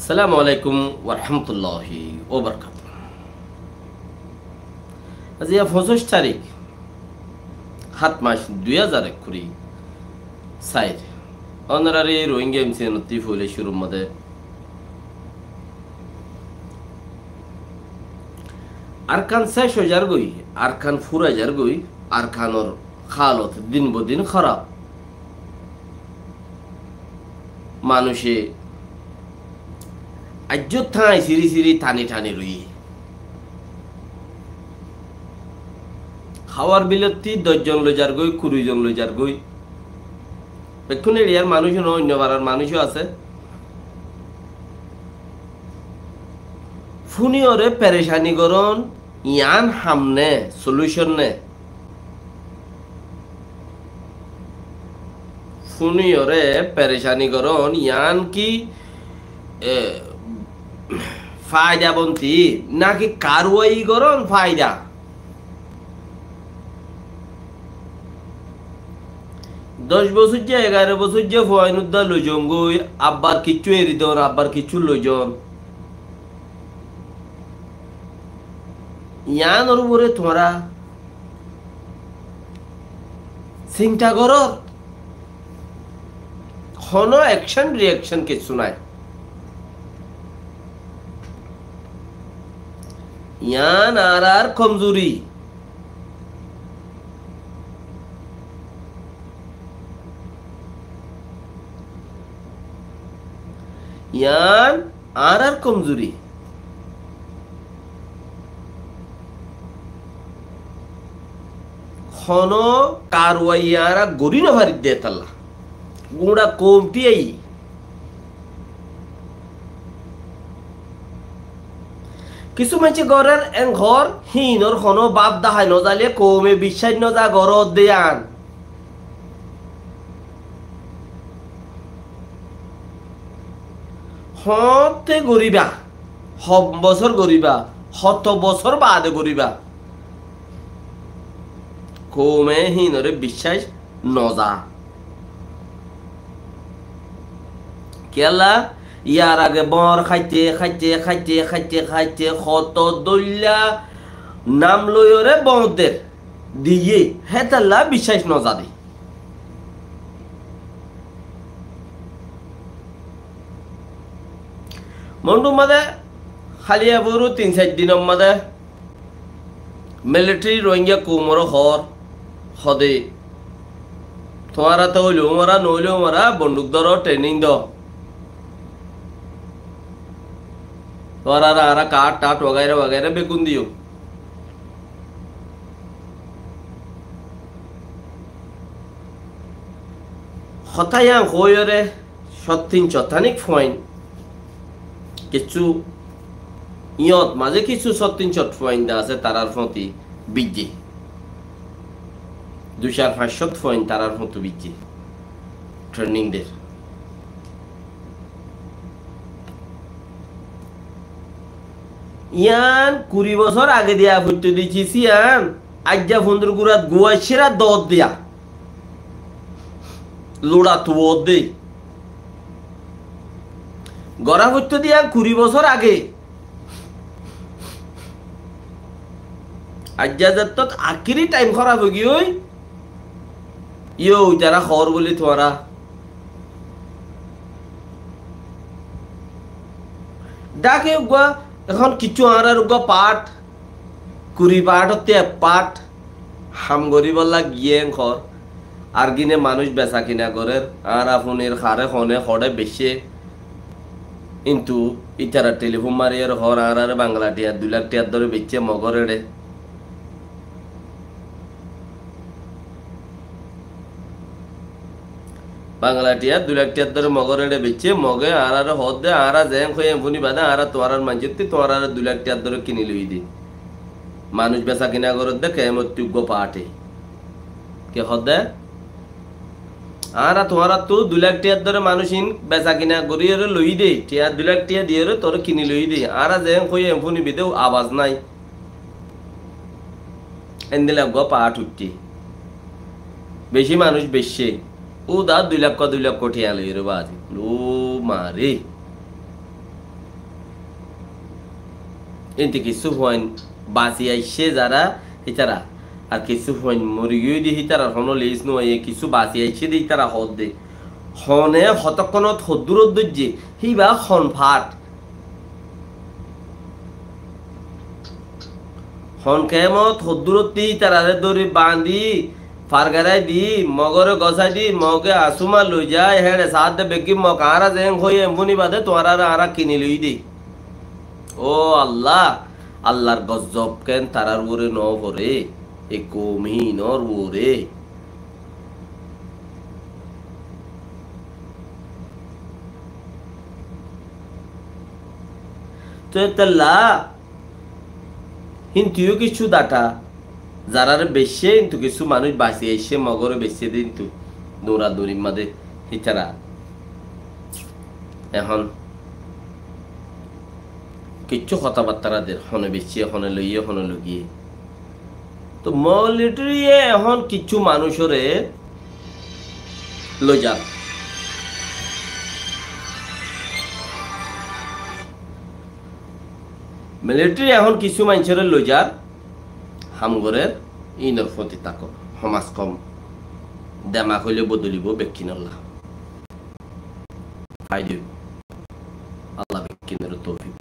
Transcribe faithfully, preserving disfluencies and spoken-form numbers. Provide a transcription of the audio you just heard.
Assalamu alaikum warahmatulláhi wabarakátuhu. Aijja foñsíc tarík, hát mac, dui házar ekkuri sair. Ónorari Rohingya M C N ottú foila cúrur modé Arkan céc ói zargói, Arkan fúrai zargói, Arkanor hálot din bodin hóraf. Manúice aijjó tháñi siri siri tani tani roiyé. Háwar bilottí doc zon loi zargói, kuri zon loi zargói. Bekkún eriyar manúic no, oinno farar manúic ó asé. Fúniyóre perecani gorón, yián ham né, solution né? Fúniyóre perecani gorón, yián ki, e, faida bonti, náki karwai gorón faida? Doc bosóijja, egaro bosóijja fuain uddá loizon goi, abbar kiccú eri don, abbar kiccú loizon. Yiánor uore tuáñra sinta gorór, honó action reaction kessú nái. Yián añárar komzuri. Yián añárar komzuri. Honó karwai añára gorí nofarir de hétalla. Gura koum tiyai. Kissú maincé gorér en hoór, híinor honó báb dahái nozaile koume biccác noza goródde yián. Hoóñtte goríba, hom bosór goríba, hoto bosór baade goríba. Koume híinore biccác noza. Kiyólla? Yar age bóñr háitte, háitte, háitte, háitte, háitte, hoto dóilla nam loiyóre bóñr der. Diyé, hétalla biccác nozade. Mondhú mazé háliya furu tin sair dinor mazé military Rohingya koumoré hoór, hode, tuáñra to óileó mora, noóileó mora, bonduk dóro, training do. Tuáñrare añára kath-ṭath wagaira wagaira beggún diyum. Hotá yián hoóiyore sóttin cottánik fuain kessú, yíñot mazé kessú sóttin cot fuain de asé, tarár fúañti bijjé. Dui sair fañs cot fuain tarár fúañti bijjé. Training der. Yián kuri bosór age diya foitto dicí, yián aijja fundor gurat guwaiccíra doór diya. Luça tuwódde. Gorá foittóde yián kuri bosór age. Aijja zettót akéri thaim hóraf óigiyoi, yó itará hoór bóli tuáñra. Dháke uggúa, ehón kiccú añárar uggúa part, kuri partottú ek part ham goríbolla giyé en hoór. Ar gine manúic besakina gorér, añára funir haré hone hoçé beicce. Kintu ítara telifún mariyóre hoór, añáráre Bangla thiyá dui lak thiyár dóre beicce Mogór eçé. Bangla thiyá dui lak thiyár dóre Mogór eçé beicce, Mogé añáráre hoódde, añára zeén hoiyí en fúni baade, añára tuáñrar maincóttu tuáñráre dui lak thiyár dóre kini loiyí dé. Manúic besakina gorédde, keémottú uggúa paáte. Ke hoódde? Añára tuáñrattú dui lak thiyár dóre manúic iín besakina goríyore loiyí dé, thiyá dui lak thiyá diyóre toré kini loiyí dé. Añára zeén hoiyí en fúni bidé abas nái. Endilla uggúa paáth uiththé. Bicí manúic beiccé. Ó dá dui lakko dui lakko thiyá loiyóre baade. Ó maré. Íntu kissú fuain basi aiccé zará hítara, ar kissú fuain mori giyói de hítarar honó lis no aiyé, kissú basi aiccé de hítara hoódde. Hone hotókkonót hoddúrot dóijje, híba hon fath. Hon kemot hoddúrottí hítararé dóri bañdí, fargarai di, mogoré gosái di, moge asúma loizai, héçe saádde beggín mog añára zeén hoiyé en fúni bade tuáñráre añára kini loiyí dé. Ó Allah, Allar gozzob ken tarár uore no foré, e koum hínor uore. Toi étella híntu yó kissú data, zaráre beiccé, híntu kissú manúic basi aiccé, mogoré beiccé de híntu duradurir mazé hítara. Ehón kissú hotábattára der, hone beiccé, hone loiyé, hone logiyé. Toi militariye ehón kissú manúicoré loizar. Militari ehón kissú maincóre loizar, ham gorér, ínor foti tákor, homaz kom, demak óile bodolibó bekkínolla. Fai diyo. Allah bekkínoré toufik